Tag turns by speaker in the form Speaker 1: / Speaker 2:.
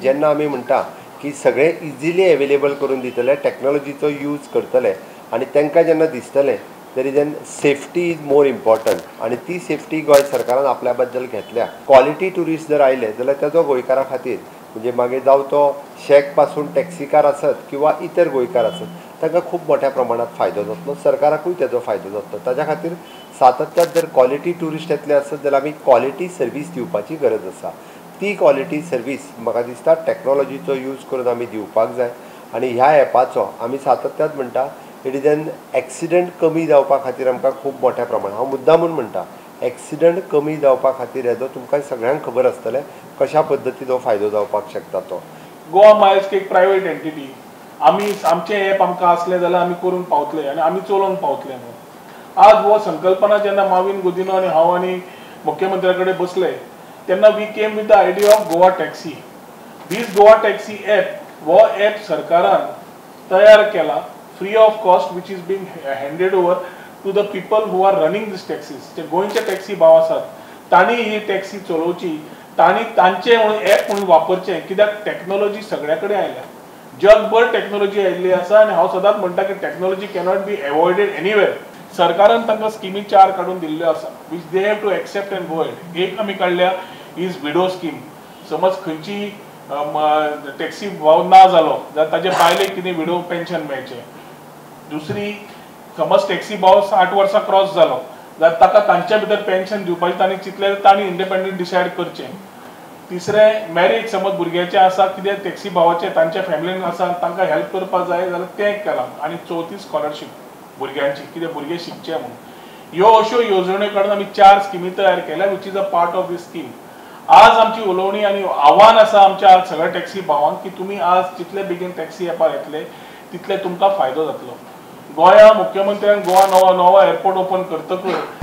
Speaker 1: जेन्ना आमी म्हणटा की सगळें इजिली एवेलेबल करून दितले, टॅक्नोलॉजीचो यूज करतले आनी तांकां जेन्ना दिसतलें तरी then safety is more important आनी ती सेफ्टी गोंय सरकारान आपल्या बद्दल घेतल्या. क्वॉलिटी ट्युरिस्ट जर आयले जाल्यार ताजो गोंयकारा खातीर म्हणजे मागीर जावं तो शॅक पासून टॅक्सीकार आसत किंवा इतर गोंयकार आसत तांकां खूब मोठ्या प्रमाणात फायदो जातलो, सरकाराकूय ताजो फायदो जातलो. ताज्या खातीर सातत्यान जर क्वॉलिटी ट्युरिस्ट येतले आसत जाल्यार आमी क्वॉलिटी सर्वीस दिवपाची गरज आसा. ती क्वॉलिटी सर्वीस म्हाका दिसता टॅक्नोलॉजीचो यूज करून आमी दिवपाक जाय आनी ह्या एपाचो आमी सातत्यान म्हणटा it is an accident कमी जावपा खातीर आमकां खूब मोठ्या प्रमाणात, हांव मुद्दामून म्हणटा एक्सिडंट कमी जावपा खातीर हेजो तुमकां सगळ्यांक खबर आसतलें कशा पद्दतीन हो फायदो जावपाक शकता तो.
Speaker 2: गोवा मायल्स एक प्रायवेट एंटिटी, आमी आमचें एप आमकां आसलें जाल्यार आमी करूंक पावतले आनी आमी चलोवंक पावतले म्हणून. आज हो संकल्पना जेन्ना माविन गुदिन्हो आनी हांव आनी मुख्यमंत्र्या कडेन बसले तेन्ना we came with the idea of Goa taxi. This Goa taxi app हो एप सरकारान तयार केला free of cost, which is being handed over to the people who are running this taxis. जे गोंयचे टॅक्सी भाव आसात तांणी ही टॅक्सी चलोवची, तांणी तांचे म्हणून एप म्हणून वापरचें. कित्याक टॅक्नोलॉजी सगळ्या कडेन आयल्या, जगभर टॅक्नोलॉजी आयिल्ली आसा आनी हांव सदांच म्हणटा की technology cannot be avoided anywhere. सरकारान तांकां स्किमी 4 काडून दिल्ल्यो आसा which they have to accept and go ahead. एक आमी काडल्या is widow scheme. समज खंयची टॅक्सी भाव ना जालो जाल्यार ताजे बायलेक कितें विडो पेन्शन मेळचें. दुसरी, समज टॅक्सी भाव 60 वर्सां क्रॉस जालो जाल्यार ताका तांच्या भितर पेन्शन दिवपाचें तांणी चिंतलें, तांणी इंडिपेंडंट डिसायड करचें. तिसरें, मॅरेज समज भुरग्याचें आसा कितें टॅक्सी भावाचें तांच्या फॅमिलीन आसा तांकां हेल्प करपाक जाय जाल्यार तें केलां. आनी चवथी स्कॉलरशीप भुरग्यांची, कितें भुरगे शिकचे म्हणून. ह्यो अश्यो येवजण्यो काडून आमी 4 स्किमी तयार केल्या which is a part of this scheme. आज आमची उलोवणी आनी आव्हान आसा आमच्या सगळ्या टॅक्सी भावांक की तुमी आज जितले बेगीन टॅक्सी एपार येतले तितले तुमकां फायदो जातलो. गोंया मुख्यमंत्र्यान गोवा नवो एअरपोर्ट ओपन करतकच